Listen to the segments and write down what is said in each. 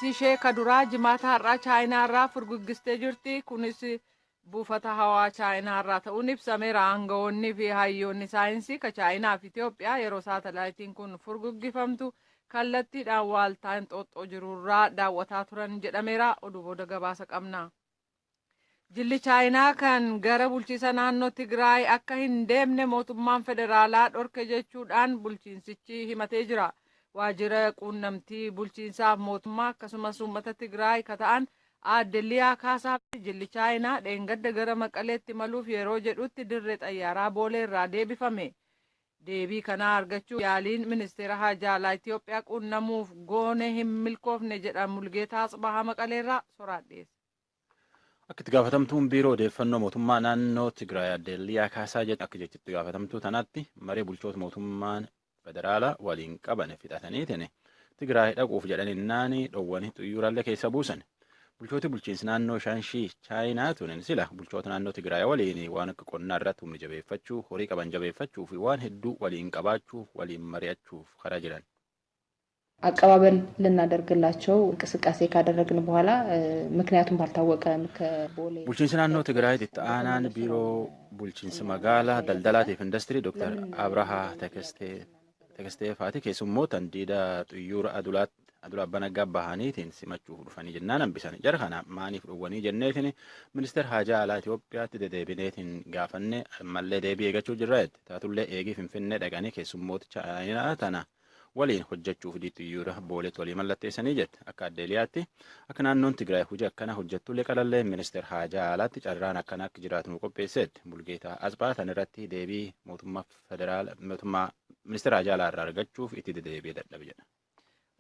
Ishee kaduraa Jimaata har'aa Chaayinaarraa furguggistee jirti. Kunis buufata hawaa Chaayinaarraa ta'uun ibsameera. Aangawoonnii fi hayyoonni saayinsii ka Chaayinaa fi Itoophiyaa yeroo saatalaayitiin kun furguggifamtu kallattiidhaan waaltaa Inxooxxoo jirurraa daawwataa turan jedhameera. Oduu booda gabaasa qabna. Jilli Chaayinaa kan gara bulchiisa naannoo Tigraay akka hin deemne mootummaan federaalaa dhorke jechuudhaan bulchiinsichi himatee jira. Waajjira quunnamtii bulchiinsaaf mootummaa akkasumas uummata Tigraay ka ta'an aadde Liyaa Kaasaa jilli Chaayinaa dheengadda gara Maqaleetti maluuf yeroo jedhutti dirree xayyaaraa Boolee irraa deebifame. Deebii kanaa argachuu yaaliin ministeera haajaa alaa Itoophiyaa quunnamuuf goone hin milkoofne jedha. Mulgeetaa Atsbahaa Maqaleerraa soraadheessa. Akka itti gaafatamtuun biiroo odeeffannoo mootummaa naannoo Tigraay aadde Liyaa Kaasaa jedhu, akka jechitti gaafatamtuu tanaatti maree bulchoota mootummaan federaalaa waliin qaban fixataniitiin Tigraay dhaquuf jedhaninnaan dhowwanii xiyyooraallee keessa buusan. Bulchooti bulchiinsi naannoo Shaanshii Chaayinaa tunin sila bulchoota naannoo Tigraay waliin waan akka qonnaa irratti humni jabeeffachuu, horii qaban jabeeffachuu fi waan hedduu waliin qabaachuuf waliin mari'achuuf karaa jiran. አቀባበል ልናደርግላቸው እንቅስቃሴ ካደረግን በኋላ ምክንያቱም ባልታወቀ ከቦሌ Bulchiinsi naannoo Tigraay itti aanaan biiroo bulchiinsa magaalaa daldalaatiif industirii Dr. Abrahaa Tekestee faati keessummoota diida xiyyoora Adulaatti Adulaa Abbaa bahaniitiin simachuuf dhufanii jennaan hambisan. Jara kana maaniif dhowwanii jenneetiin ministeera haajaa alaa Itoophiyaatti dedeebineetiin gaafanne ammallee deebii eegachuu jirra jette. Taatullee eegii Finfinnee dhaqanii keessummoota Chaayinaa tana waliin hojjechuuf xiyyoora Booleetti walii mallatteessanii jette. Akka addeeliyaatti akka naannoon Tigraay hojii akkana hojjettullee qalallee ministeera haajaa alaatti carraan akkana akka jiraatu nu qopheesseetti. Mulgeetaa Asbaa tan irratti deebii mootummaa federaala mootummaa ministeera haajaa alaa irraa argachuuf itti dedeebi'ee dadhabe jedha.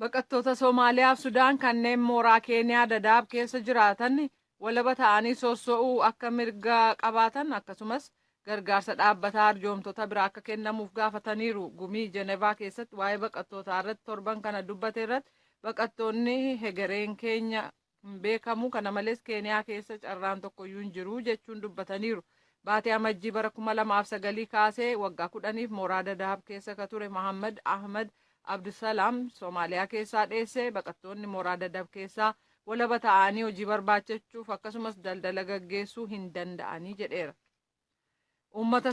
Baqattoota Somaaliyaa fi Sudaan kanneen mooraa Keeniyaa Dadaab keessa jiraatan walaba ta'anii sosso'uu akka mirga qabaatan akkasumas gargaarsa dhaabbataa arjoomtoota biraa akka kennamuuf gaafataniiru. Gumii Jenevaa keessatti waa'ee baqattootaa irratti torban kana dubbate irratti baqattoonni hegereen keenya hin beekamu, kana malees Keeniyaa keessa carraan tokkoyyuu hin jiru jechuun dubbataniiru. Baatee Amajjii bara 2009 kaasee waggaa 10f mooraa Dadaab keessa ka ture Mohammad Ahmad Abdusalaam Soomaaliyaa keessaa dheesse. Baqattoonni mooraa Dadaab keessaa walaba ta'anii hojii barbaachachuuf akkasumas daldala gaggeessuu hin danda'anii jedheera. Uummata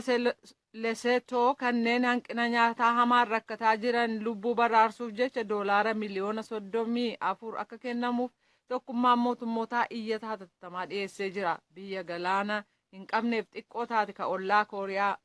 Lesetoo kanneen hanqina nyaataa hamaan rakkataa jiran lubbuu baraarsuuf jecha doolaara miliyoona 34 akka kennamuuf Tokkummaan Mootummootaa iyyata hatattamaa dhiyeessee jira. Biyya galaana hin qabneef xiqqoo taate kan ollaa Kooriyaa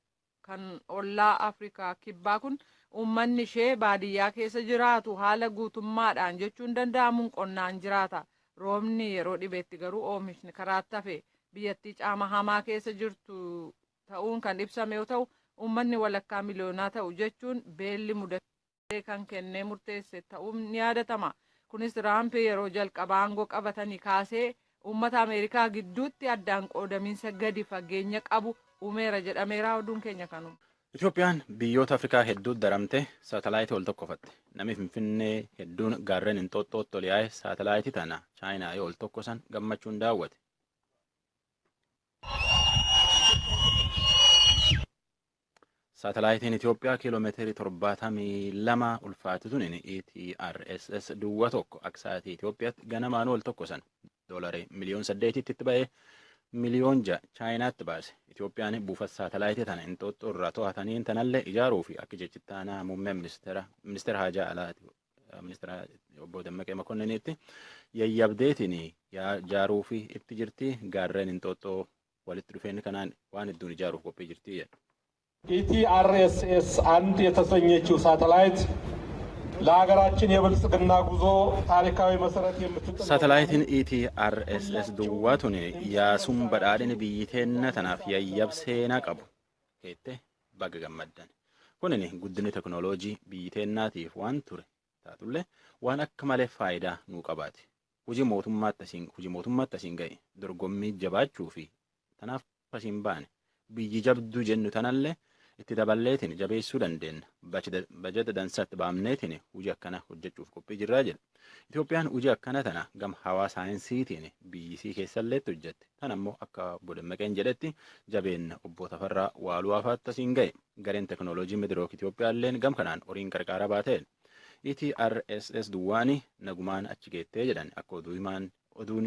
kan ollaa Afrikaa Kibbaa kun uummanni ishee baadiyyaa keessa jiraatu haala guutummaadhaan jechuun danda'amuun qonnaan jiraata. Roobni yeroo dhibeetti garuu oomishni karaatti hafe. Biyyattii caama hamaa keessa jirtu ta'uun kan ibsame yoo ta'u, uummanni walakkaa miliyoonaa ta'u jechuun beelli mudatee kan kennee murteesse ta'uun ni yaadatama. Kunis Tiraamp yeroo jalqabaa aangoo qabatanii kaasee uummata Ameerikaa gidduutti addaan qoodamiinsa gadi fageenya qabu uumeera jedhameera. Oduun keenya kanuma. Itoophiyaan biyyoota Afrikaa hedduu daramte saatalaayitii ol tokkofatte. Namni Finfinnee hedduun gaarreen Inxooxxootti ol yaa'e saatalaayitii tana Chaayinaa yoo ol tokkosan gammachuun daawwate. Saatalaayitiin Itoophiyaa kiiloomeetirii 72 ulfaatu tun ETRSS 01 akka sa'aatii Itoophiyaatti ganamaan ol tokkosan. Doolarii miliyoon 8tti itti ba'ee miliyoon 6 Chaayinaatti baase. Itoophiyaan buufata saatalaayitii tana Inxooxxoo irraa to'ataniin tanallee ijaaruu fi akka jechitti aanaa muummee ministeera haajaa alaati ministeera obbo Dammaqee Makonniniitti yayyabdeetiin ijaaruu fi itti jirti, gaarreen Inxooxxoo walitti dhufeenyi kanaan waan hedduun ijaaruuf qophii jirti jedha. ኢቲአርኤስኤስ አንድ የተሰኘችው ሳተላይት ለሀገራችን የብልጽግና ጉዞ ታሪካዊ መሰረት የምትጥል Saatalaayitiin ETRSS duwwaa tun yaasuun badhaadhina biyyi teenna tanaaf yayyab seenaa qabu keette baga gammaddan. Kunin guddinni teknooloojii biyyi teennaatiif waan ture taatullee waan akka malee faayidaa nuu qabaati. Hojii mootummaatti asiin ga'e dorgommii jabaachuu fi tanaaf asiin baane biyyi jabduu jennu tanallee itti daballeetiin jabeessuu dandeenya. Bajata dansaatti baamneetiin hojii akkana hojjechuuf qophii jirraa jedha. Itoophiyaan hojii akkana tana gama hawaa saayinsiitiin biyyisii keessalleetti hojjette. Tan ammoo akka obbo Dammaqeen jedhetti jabeenna obbo Tafarraa Waaluu afaatti asiin ga'e. Gareen teknooloojii Midirook Itoophiyaalleen gam kanaan horiin qarqaara baateen. ETRSS duwwaani nagumaan achi geettee jedhan. Akka oduu himaan oduun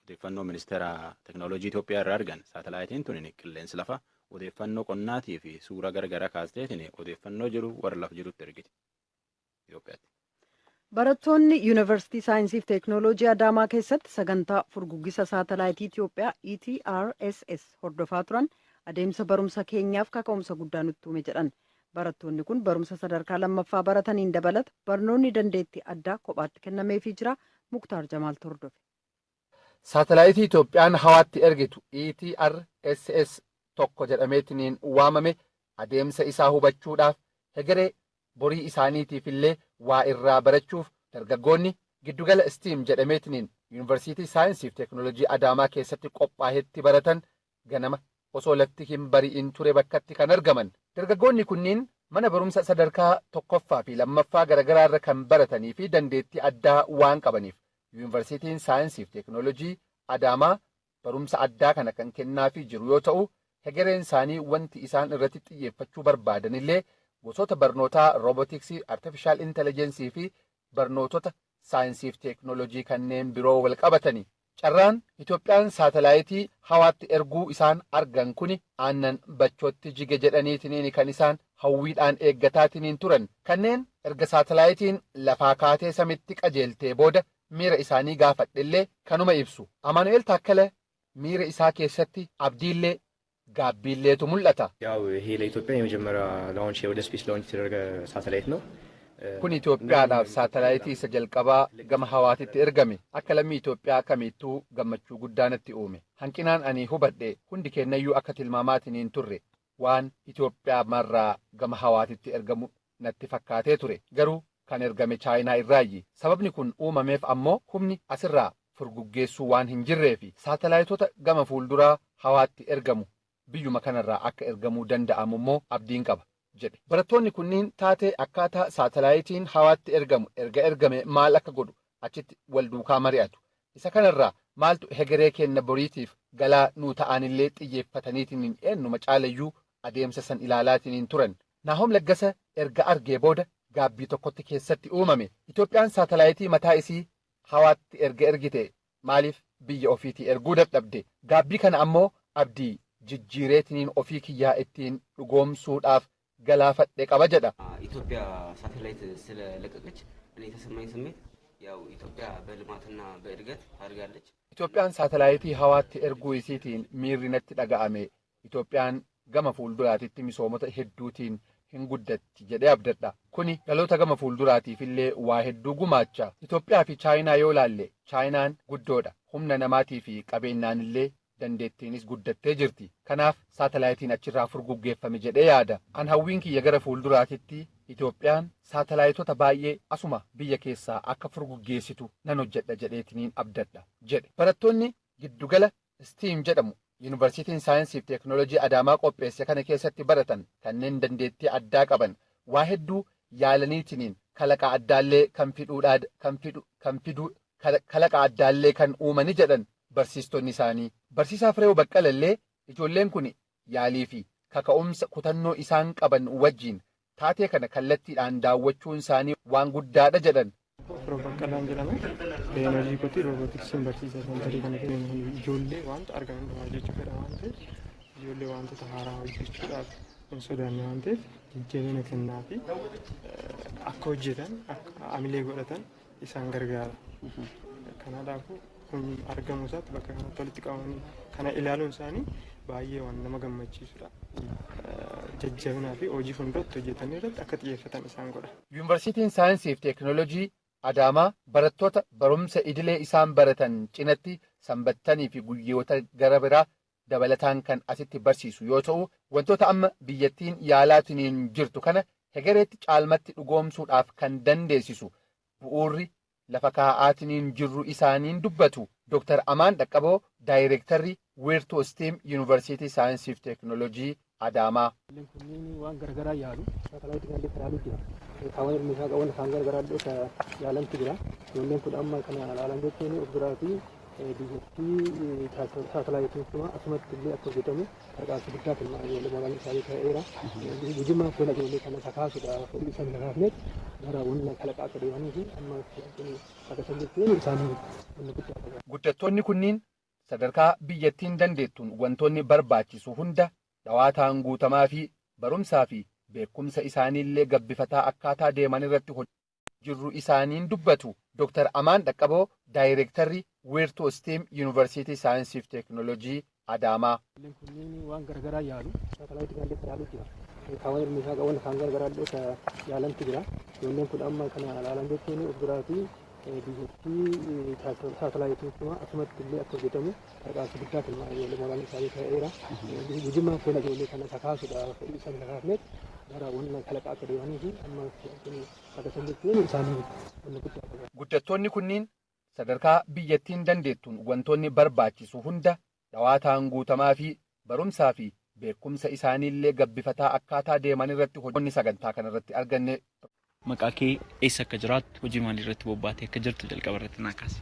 odeeffannoo ministeera teknooloojii Itoophiyaa irraa argan, saatalaayitiin tun qilleensi lafa odeeffannoo qonnaatii fi suura garagaraa kaasteetiin odeeffannoo jiru warra lafa jirutti ergiti. Itoophiyaatti. Barattoonni Yuunivarsiitii Saayinsii fi Teeknooloojii Adaamaa keessatti sagantaa furguggisa saatalaayitii Itoophiyaa ETRSS hordofaa turan, adeemsa barumsa keenyaaf kaka'umsa guddaa nutti uume jedhan. Barattoonni kun barumsa sadarkaa lammaffaa barataniin dabalata barnoonni dandeettii addaa kophaatti kennameefii jira. Muktaar Jamaal hordofe. Saatalaayitii Itoophiyaan hawaatti ergitu ETRSS 1 jedhameetiniin waamame adeemsa isaa hubachuudhaaf, hegeree borii isaaniitiif illee waa irraa barachuuf, dargaggoonni giddugala STEAM jedhameetiniin Yuunivarsiitii Saayinsii fi Teeknooloojii Adaamaa keessatti qophaa'etti baratan ganama osoo lafti hin bari'in ture bakkatti kan argaman. Dargaggoonni kunniin mana barumsa sadarkaa tokkoffaa fi lammaffaa garaagaraa irra kan baratanii fi dandeettii addaa waan qabaniif, Yuunivarsiitiin Saayinsii fi Teeknooloojii Adaamaa barumsa addaa kana kan kennaafii jiru yoo ta'u, hegereen isaanii wanti isaan irratti xiyyeeffachuu barbaadanillee gosoota barnootaa roobootiksii, artificial intelligence fi barnootota saayinsii fi teeknooloojii kanneen biroo wal qabatani. Carraan Itoophiyaan saatalaayitii hawaatti erguu isaan argan kuni aannan bachootti jige jedhaniitiniin kan isaan hawwiidhaan eeggataatiniin turan. Kanneen erga saatalaayitiin lafaa kaatee samitti qajeeltee booda miira isaanii gaafadhellee kanuma ibsu. Amaanu'eel Taakkala miira isaa keessatti abdiillee gaabbiilleetu mul'ata. ያው ይሄ ለኢትዮጵያ የመጀመሪያ launch ወደ space launch የተደረገ ሳተላይት ነው። Kun Itoophiyaadhaaf saatalaayitii isa jalqabaa gama hawaatitti ergame. Akka lammii Itoophiyaa kamittuu gammachuu guddaa natti uume. Hanqinaan ani hubadhe, hundi kennayyuu akka tilmaamaatiniin turre waan Itoophiyaa marraa gama hawaatitti ergamu natti fakkaatee ture. Garuu kan ergame Chaayinaa irraayyi. Sababni kun uumameef ammoo humni asirraa furguggeessuu waan hin jirreefi saatalaayitota gama fuulduraa hawaatti ergamu biyyuma kanarraa akka ergamuu danda'amu immoo abdiin qaba jedhe. Barattoonni kunniin taatee akkaataa saatalaayitiin hawaatti ergamu, erga ergame maal akka godhu achitti wal duukaa mari'atu. Isa kanarraa maaltu hegeree kenna boriitiif galaa nuu ta'anillee xiyyeeffataniitiin eenyuma caalayyuu adeemsa san ilaalaatiniin turan. Naahom Laggasa erga argee booda gaabbii tokkotti keessatti uumame. Itoophiyaan saatalaayitii mataa isii hawaatti erga ergite maaliif biyya ofiitii erguu dadhabde? Gaabbii kana ammoo abdii jijjiireetiniin ofii kiyyaa ittiin dhugoomsuudhaaf galaafadhe qaba jedha. ኢትዮጵያ ሳተላይት ስለለቀቀች እኔ የተሰማኝ ስሜት ያው ኢትዮጵያ በልማትና በእድገት ታድጋለች። Itoophiyaan saatalaayitii hawaatti erguu isiitiin miirri natti dhaga'ame, Itoophiyaan gama fuulduraatitti misoomota hedduutiin hin guddatti jedhee abdadha. Kuni dhaloota gama fuulduraatiif illee waa hedduu gumaacha. Itoophiyaa fi Chaayinaa yoo laalle, Chaayinaan guddoodha. Humna namaatii fi qabeenyaan illee dandeettiinis guddattee jirti. Kanaaf saatalaayitiin achirraa furguggeeffame jedhee yaada. An hawwiin kiyya gara fuulduraatitti Itoophiyaan saatalaayitota baay'ee asuma biyya keessaa akka furguggeessitu nan hojjedha jedheetiniin abdadha jedhe. Barattoonni giddugala STEAM jedhamu Yuunivarsiitiin Saayinsii fi Teeknooloojii Adaamaa qopheesse kana keessatti baratan kanneen dandeettii addaa qaban waa hedduu yaalaniitiniin kalaqa addaallee kan fiduudhaa kan fidu kan fiduu kalaqa addaallee kan uumani jedhan barsiistonni isaanii. Barsiisaa Fireew Baqqalallee ijoolleen kun yaalii fi kaka'umsa kutannoo isaan qaban wajjin taatee kana kallattiidhaan daawwachuun isaanii waan guddaadha jedhan. Firoo Baqqalaan jedhama. Hojii kootii roobootiksiin barsiisaa centerii kana keessa. Ijoollee wanta argaman hundumaa hojjechuu fedha waan ta'eef, ijoollee wantoota haaraa hojjechuudhaaf hin sodaanne waan ta'eef, jajjabina kennaa fi akka hojjetan, akka amilee godhatan isaan gargaara. Kanaafuu kun argamuu isaatti, bakka kanatti walitti qabamanii kana ilaaluun isaanii baay'ee waan nama gammachiisudha. Jajjabinaa fi hojii fuulduratti hojjetan irratti akka xiyyeeffatan isaan godha. Yuunivarsiitiin Saayinsii fi Teeknooloojii Adaamaa barattoota barumsa idilee isaan baratan cinatti sanbattanii fi guyyoota gara biraa dabalataan kan asitti barsiisu yoo ta'u, wantoota amma biyyattiin yaalaatiniin jirtu kana hegereetti caalmatti dhugoomsuudhaaf kan dandeessisu bu'uurri lafa kaa'aatiniin jirru isaaniin dubbatu. Dr. Amaan Dhaqqaboo, Daayireektarri Wiirtuu STEAM Yuunivarsiitii Saayinsii fi Teeknooloojii Adaamaa. Kunneen waan garagaraa yaalu, saatalaayitii kanallee ilaaluu jira. Kaawwan meeshaa qaban isaan garagaraa illee yaalantu jira. Ijoolleen kun amma kana ilaalan jechuun of biraa fi Biyyattii saatalaayitiin kun asumatti illee akka hojjetamu qarqaarsa guddaa kennaa ijoollee mooraalii isaanii ta'eera. Gujummaan kun ijoollee kana kakaasuudhaaf fedhii isaan kakaafnetti gara wanna kalaqaa akka deemanii fi amma akka jechuun isaanii wanna guddaa qaba. Guddattoonni kunniin sadarkaa biyyattiin dandeettuun wantoonni barbaachisu hunda dhawaataan guutamaa fi barumsaa fi beekumsa isaaniillee gabbifataa akkaataa deeman irratti hojirru isaaniin dubbatu. Dr. Amaan Dhaqqaboo, Daayireektarri Wiirtuu STEAM Yuunivarsiitii Saayinsii fi Teekinooloojii Adaamaa. Kunneen waan garagaraa yaalu, saatalaayitii kanallee yaalu jira. Kaawwan ilmi isaa qaban kan garagaraa illee yaalantu jira. Ijoolleen kun amma kana ilaalan jechuun of biraa fi biyyattii saatalaayitiin kun asumatti illee akka hojjetamu qarqaarsa guddaa kennaa ijoollee mooraalii isaanii ta'eera. Gujummaan kun ijoollee kana kakaasuudhaaf fedhii isaan kakaafnetti gara wanna kalaqaa akka deemanii fi amma akka jechuun isaanii wanna guddaa qaba. Guddattoonni kunniin sadarkaa biyyattiin dandeettuun wantoonni barbaachisu hunda dhawaataan guutamaa fi barumsaa fi beekumsa isaaniillee gabbifataa akkaataa deeman irratti hojii sagantaa kanarratti arganne. Maqaa kee, eessa akka jiraattu, hojii maalii irratti bobbaatee akka jirtu jalqaba irratti naa kaasi.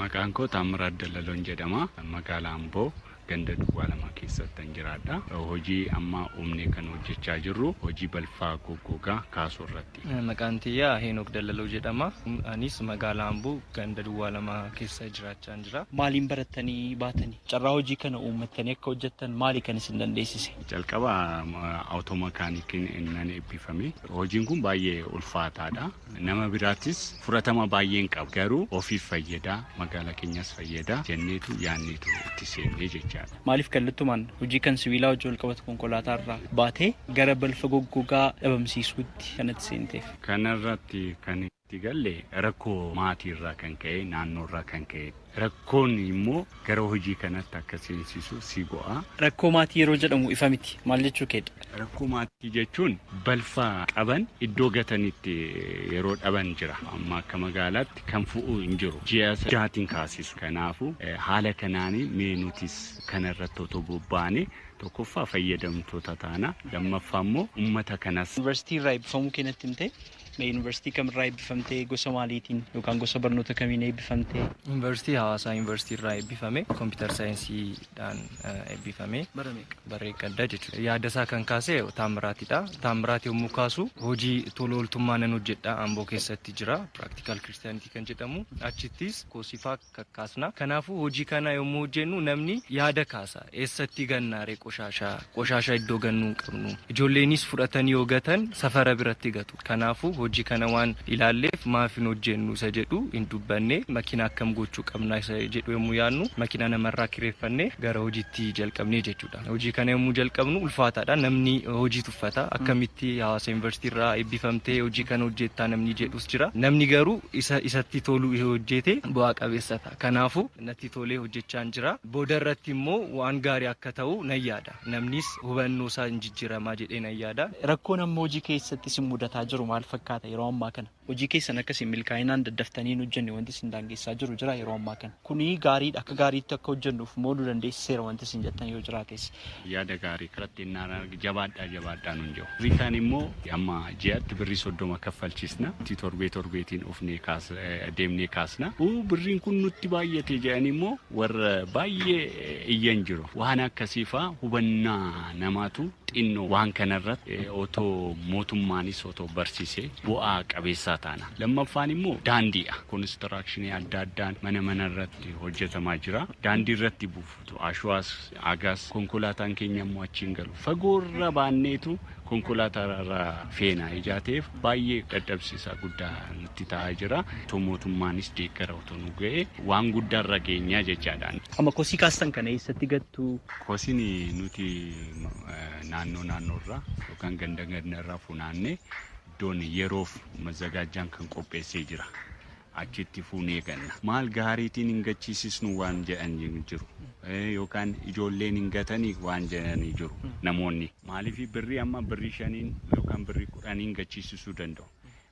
Maqaan koo Taamiraat Dallaloon jedhama. Magaalaa Amboo, ganda duwwaa 2 keessatti jiraadha. Hojii amma uumnee kan hojjechaa jirru hojii balfaa goggogaa kaasuu irratti. Maqaan tiyyaa Heenok Dallaloo jedhama. Anis magaalaa Amboo, ganda duwwaa 2 keessa jiraachaa jira. Maaliin barattanii baatanii? Carraa hojii kana uummattanii akka hojjettan maali kan isin dandeessise? Jalqaba awutoomakaanikiin nan eebbifame. Hojiin kun baay'ee ulfaataadha. Nama biraattis fudhatama baay'een qaba. Garuu ofiif fayyadaa, magaalaa keenyas fayyadaa jenneetu yaanneetu itti seennee jechaadha. Maaliif kallattumaan hojii kan sibiilaa hojii wal qabatu konkolaataa irraa baatee gara balfa goggogaa dhabamsiisuutti kanatti seenteef? Kanarratti kan itti galle rakkoo maatii irraa kan ka'e, naannoo irraa kan ka'e, rakkoon immoo gara hojii kanatti akka seensisu si go'a. Rakkoo maatii yeroo jedhamu ifa miti, maal jechuu keedha? Rakkoo maatii jechuun balfa qaban iddoo gatanitti yeroo dhaban jira. Amma akka magaalaatti kan fu'u hin jiru. Ji'a 6tiin kaasisu. Kanaafuu haala kanaanii mee nutis kanarratti otoo bobbaane, tokkoffaa fayyadamtoota taana, lammaffaa immoo uummata kanas. Yuunivarsiitii irraa eebbifamuu keenyatti himte, yuunivarsiitii kamirraa eebbifamtee, gosa maaliitiin yookaan gosa barnoota kamiin eebbifamtee? Yuunivarsiitii Hawaasaa Yuunivarsiitii irraa eebbifame, kompiitar saayinsiidhaan eebbifame. Bara meeqa? Bara gaddaa jechuudha. Yaada isaa kan kaase Taamiraatidha. Taamiraat yommuu kaasu, hojii tola ooltummaa nan hojjedha Amboo keessatti jira. Practical Christianity kan jedhamu, achittis kosifaa kakkaasna. Kanaafuu hojii kana yommuu hojjennu namni yaada kaasa. Eessatti gannaaree qoshaashaa? Qoshaashaa iddoo gannuu hin qabnu. Ijoolleenis fudhatanii yoo gatan safara biratti gatu. Kanaafuu hojii kana waan ilaalleef maaf hin hojjennu isa jedhu hin dubbanne, makiina akkam gochuu qabna isa jedhu yommuu yaadnu, makiina namarraa kireeffannee gara hojiitti jalqabnee jechuudha. Hojii kana yommuu jalqabnu ulfaataadha. Namni hojii tuffata. Akkamitti Hawaasa Yuunivarsiitii irraa eebbifamtee hojii kana hojjettaa namni jedhus jira. Namni garuu isa isatti tolu hojjete bu'aa qabeessa ta'a. Kanaafuu natti tolee hojjechaa jira. Booda irratti immoo waan gaarii akka ta'u nan yaada. Namnis hubannoo isaa hin jijjiiramaa jedhee nan yaada. Rakkoon amma hojii keessatti isin mudataa jiru maal fakkaata yeroo ammaa kana? Hojii keessan akkasiin milkaa'inaan daddaftanii hin hojjenne wanti isin daangessaa jiru jira yeroo ammaa kana? Kuni gaariidha, akka gaariitti akka hojjennuuf immoo nu dandeessiseera wanti isin jettan yoo jiraates. Yaada gaarii karatti innaan jabaadhaa jabaadhaa nuun jiru. Birrii kaan immoo amma ji'aatti birrii 30 kaffalchiisna. Torbee torbeetiin ofnee deemnee kaasna. Birriin kun nutti baay'ate jedhanii immoo warra baay'ee iyyan jiru. Waan akkasiifaa hubannaa namaatu xinnoo waan kanarratti otoo mootummaanis otoo barsiisee bu'aa qabeessaa taana. Lammaffaan immoo daandiidha. Konistiraakshinii adda addaan mana manarratti hojjetamaa jira. Daandii irratti buufatu. Ashuwaas, agaas, konkolaataan keenya immoo achiin galu. Fagoorra baanneetu konkolaataa irraa feena ijaa ta'eef baay'ee dadhabsiisaa guddaa nutti ta'aa jira. Otoo mootummaanis deeggara otoo nu ga'e waan guddaarra geenyaa jechaadhaan. Amma kosii kaastan kana eessatti gattu? Kosiin nuti naannoo naannoorraa yookaan ganda gandarraa funaannee iddoon yeroof mazagaajaan kan qopheessee jira. Achitti fuunee ganna. Maal gaariitiin hin gachiisisnu waan jedhan jiru. Yookaan ijoolleen hin gatanii waan jedhanii jiru namoonni. Maaliif birrii amma birrii 5n yookaan birrii 10n gachiisisuu danda'u.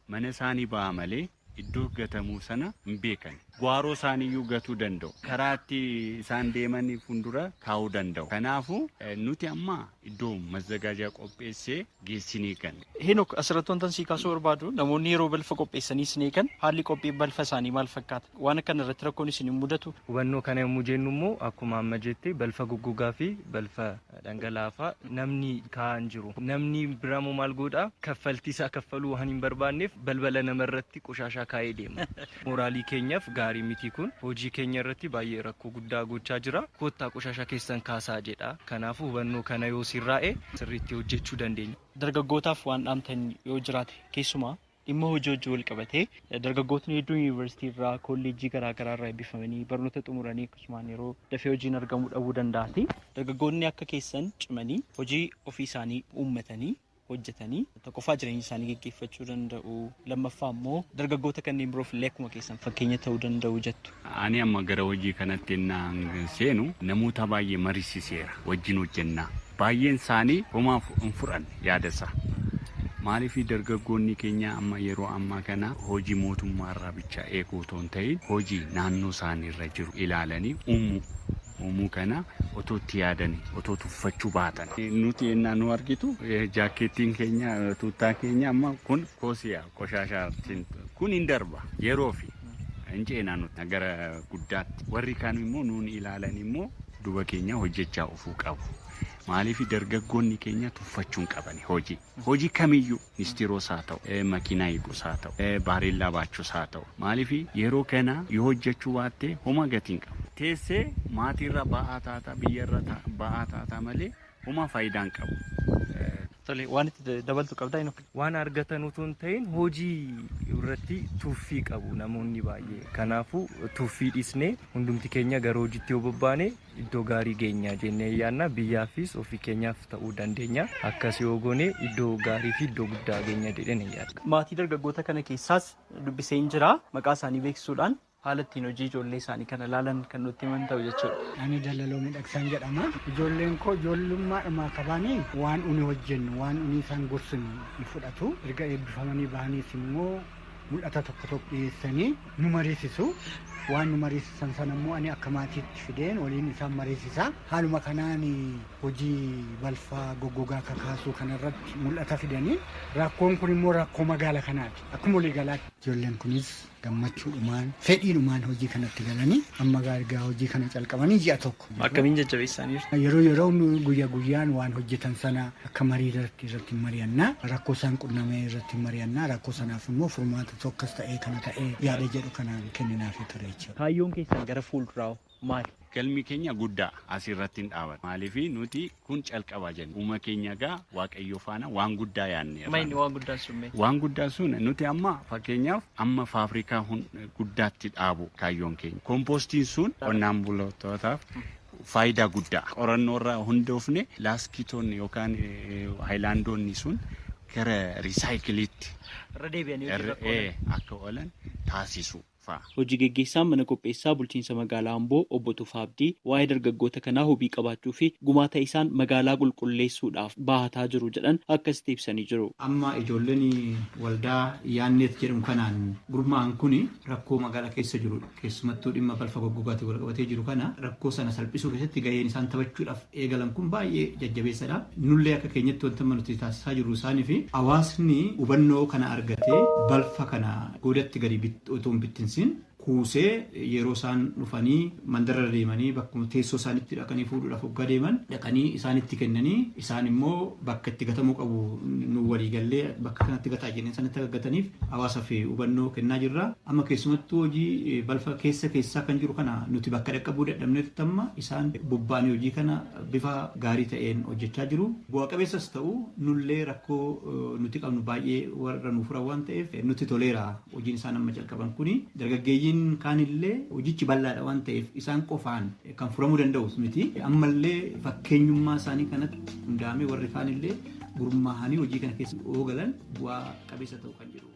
Mana isaanii ba'a malee iddoo gatamuu sana hin beekan. Gwaaroo isaaniiyyuu gatuu danda'u. Karaa itti isaan deeman fuuldura kaa'uu danda'u. Kanaafuu nuti amma iddoo mazzagaajaa qopheessee geessinee kan. Heenok, asirratti wantan sii kaasuu barbaadu, namoonni yeroo balfa qopheessanii isin eegan, haalli qophii balfa isaanii maal fakkaata? Waan akkana irratti rakkoon isin hin mudatu? Hubannoo kana yommuu jennu immoo, akkuma amma jette, balfa goggogaa fi balfa dhangalaafaa namni kaa'an jiru. Namni biramoo maal godhaa? Kaffaltii isaa kaffaluu waan hin barbaanneef balbala namarratti qoshaashaa kaa'ee deema. Mooraalii keenyaaf gaarii miti kun, hojii keenya irratti baay'ee rakkoo guddaa gochaa jira. Kottaa qoshaashaa keessan kaasaa jedha. Kanaafuu hubannoo kana yoo sirraa'e sirriitti hojjechuu dandeenya. Dargaggootaaf waan dhaamtan yoo jiraate, keessumaa dhimma hojii wal qabatee, dargaggootni hedduun yuunivarsiitii irraa, kolleejjii garaa garaa irraa eebbifamanii barnoota xumuranii akkasumaan yeroo dafee hojiin argamuu dhabuu danda'ati. Dargaggoonni akka keessan cimanii hojii ofii isaanii uummatanii hojjetanii tokkoffaa jireenya isaanii geggeeffachuu danda'u, lammaffaa immoo dargaggoota kanneen biroof illee akkuma keessan fakkeenya ta'uu danda'u jettu. Ani amma gara hojii kanatti naan seenu namoota baay'ee mariisiseera, wajjin hojjennaa. Baay'een isaanii homaaf hin fudhanne yaada isaa. Maaliif dargaggoonni keenya amma yeroo ammaa kana hojii mootummaa irraa bicha eeguu otoo hin ta'in hojii naannoo isaanii irra jiru ilaalanii uumuu. Uumuu kana otoo itti yaadanii, otoo tuffachuu baatan. Nuti ennaa nu argitu jaakkeettiin keenya, tuuttaa keenya amma kun koosiyaa qoshaashaa kun hin darba yeroo fi hin ceenaa nuti gara guddaatti. Warri kaan immoo nuun ilaalan immoo duba keenya hojjechaa ofuu qabu. Maaliif dargaggoonni keenya tuffachuu hin qaban hojii. Hojii kamiyyuu, nistiroos haa ta'u, makiinaa hiikus haa ta'u, baareellaa baachuus haa ta'u. Maaliif yeroo kana yoo hojjechuu baatte homa gatii hin qabu. Teessee maatiirra ba'aa taata, biyyarra ba'aa taata malee homa faayidaa hin qabu. Tole, waan itti dabaltu qabdaa inni? Waan argatan otoo hin ta'in hojii irratti tuffii qabu namoonni baay'ee. Kanaafuu tuffii dhiisnee hundumti keenya gara hojiitti yoo bobbaane iddoo gaarii geenya jennee yaadna. Biyyaafis ofii keenyaaf ta'uu dandeenya. Akkas yoo goone iddoo gaarii fi iddoo guddaa geenya jedheen yaada. Maatii dargaggoota kana keessaas dubbiseen jira. Maqaa isaanii beeksisuudhaan haala ittiin hojii ijoollee isaanii kana ilaalan kan nutti himan ta'u jechuudha. Ani Dalaloo Miidhagsaan jedhama. Ijoolleen koo ijoollummaadhumaa qabaanii waan uni hojjennu, waan uni isaan gorsinu ni fudhatu. Erga eebbifamanii bahaniis immoo mul'ata tokko tokko dhiyeessanii nu mariisisu. Waan nu mariisisan sana immoo ani akka maatiitti fideen waliin isaan mariisisa. Haaluma kanaan hojii balfaa goggogaa kakaasuu kanarratti mul'ata fidanii, rakkoon kun immoo rakkoo magaala kanaati. Akkuma waliigalaatti. Ijoolleen kunis gammachuudhumaan, fedhiidhumaan hojii kanatti galanii amma ergaa hojii kana calqabanii ji'a 1. Akkamiin jajjabeessaniiru? Yeroo yeroo guyyaa guyyaan waan hojjetan sana akka marii irratti mari'annaa, rakkoo isaan qunnamee irratti mari'annaa, rakkoo sanaaf immoo furmaata tokkos ta'ee kana ta'ee yaada jedhu kanaan kenninaafii ture jechuudha. Kaayyoon keessan gara fuulduraa maali? Galmi keenya guddaa asirratti hin dhaabatu. Maaliif nuti kun calqaba jenna. Uuma keenya gaa Waaqayyo faana waan guddaa yaadneerra. Mayni waan guddaan sun mee? Waan guddaan sun nuti amma fakkeenyaaf amma faabrikaa guddaatti dhaabu kaayyoon keenya. Kompoostiin sun qonnaan bultootaaf faayidaa guddaa. Qorannoo irraa hundoofne laaskitoonni yookaan haayilaandoonni sun gara recycle iitti Irra deebi'anii hojii irra oolan. Akka oolan taasisu fa'a. Hojii geggeessaan mana qopheessaa bulchiinsa magaalaa Amboo obbo Tufaa Abdii waa'ee dargaggoota kanaa hubii qabaachuu fi gumaata isaan magaalaa qulqulleessuudhaaf bahataa jiru jedhan akkasitti ibsanii jiru. Amma ijoolleen waldaa Yaanneet jedhamu kanaan gurmaa'an kun rakkoo magaalaa keessa jiru, keessumattuu dhimma balfa goggogaatiin wal qabatee jiru kana, rakkoo sana salphisuu keessatti gaheen isaan taphachuudhaaf eegalan kun baay'ee jajjabeessadha. Nullee akka keenyatti wanta nuti taasisaa jirru isaanii fi hawaasni hubannoo kana argatee balfa kana godatti gadi otoo hin bittinsiin kuusee, yeroo isaan dhufanii mandarra deemanii bakkuma teessoo isaanitti dhaqanii fuudhuudhaaf hoggaa deeman dhaqanii isaanitti kennanii, isaan immoo bakka itti gatamuu qabu nu waliigallee bakka kanatti gataa jennee isaanitti akka gataniif hawaasaaf hubannoo kennaa jirra. Amma keessumattuu hojii balfa keessa keessaa kan jiru kana nuti bakka dhaqqabuu dadhabnetti amma isaan bobba'anii hojii kana bifa gaarii ta'een hojjechaa jiru. Bu'a qabeessas ta'u, nullee rakkoo nuti qabnu baay'ee warra nu furan waan ta'eef nutti toleera hojiin isaan amma calqaban kuni. Dargaggeeyyiin kaanillee hojichi bal'aadha waan ta'eef isaan qofaan kan furamuu danda'u miti. Ammallee fakkeenyummaa isaanii kanatti hundaa'amee warri kaanillee gurmaa'anii hojii kana keessa oogalan bu'aa qabeessa ta'u kan jedhu.